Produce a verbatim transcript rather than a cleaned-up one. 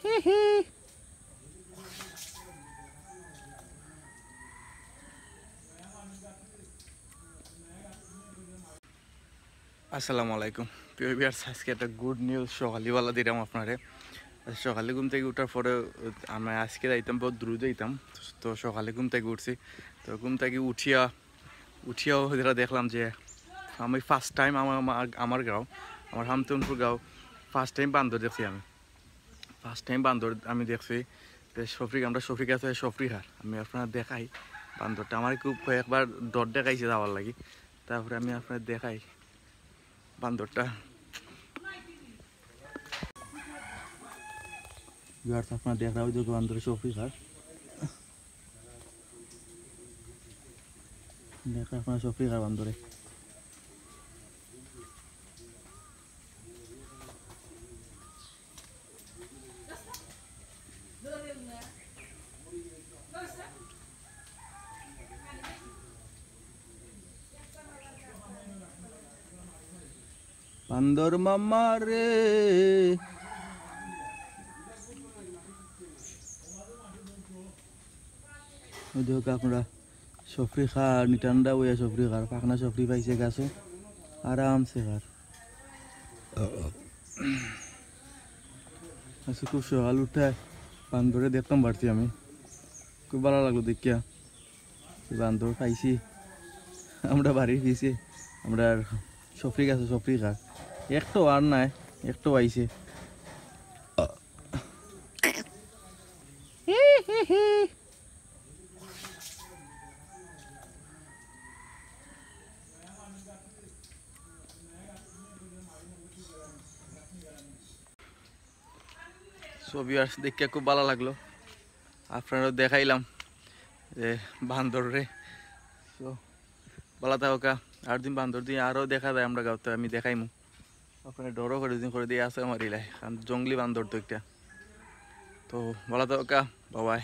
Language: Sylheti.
আসসালামু আলাইকুম। প্রিয় ভিউয়ার্স, আজকে একটা গুড নিউজ সকালবেলা দিলাম আপনারে। সকালে ঘুম থাকি উঠার পরে আমি আজকে যাইতাম, বহুত দূরে যাইতাম। তো সকালে ঘুম থাকি উঠছি। তো ঘুম থাকি উঠিয়া উঠিয়াও যেটা দেখলাম যে আমি ফার্স্ট টাইম আমার আমার গাঁও, আমার হামতনপুর গাঁও, ফার্স্ট টাইম বান্দর দেখছি আমি। ফার্স্ট টাইম বান্দর আমি দেখছি। যে শফিক, আমরা শফিক আছে, শফিক আর আমি আপনারে দেখাই বান্দরটা। আমার খুব কয়েকবার ডর দেখাইছে যাওয়ার লাগি। তারপরে আমি আপনারে দেখাই বান্দরটা। ভিউয়ার্স, আপনারা দেখরা ওই যে বান্দরে শফিক আর দেখরা আপনারা শফিক আর বান্দরে। বান্দর মামা রে। ওই দেখো আপনারা শফিক আর নিটান্ডা ওয়া শফিক আর পাখনা শফিক পাইছে গাছে, আরামসে আর। আজকে খুব সকাল উঠায় বান্দরে দেখতাম পারছি আমি, খুব ভালা লাগলো দেখিয়া। এই বান্দর পাইছি আমরা বাড়ির পিছে, আমরার শফিক আছে, শফিক আর একটাও আর নাই, একটাও আইছে। So ভিউয়ার্স, দেখিয়া খুব ভালা লাগলো, আপনারেও দেখাইলাম যে বান্দররে। So ভালা থাকউক্কা, আর দিন বান্দর দিন আরও দেখা যায় আমরা গাঁওতে, আমি দেখাইমু। আপনারে ডরও করে দিন করে দিয়া আছে আমার ইলায়, কারণ জংলি বান্দর তো একটা। তো ভালা থাকউক্কা, বাবাই।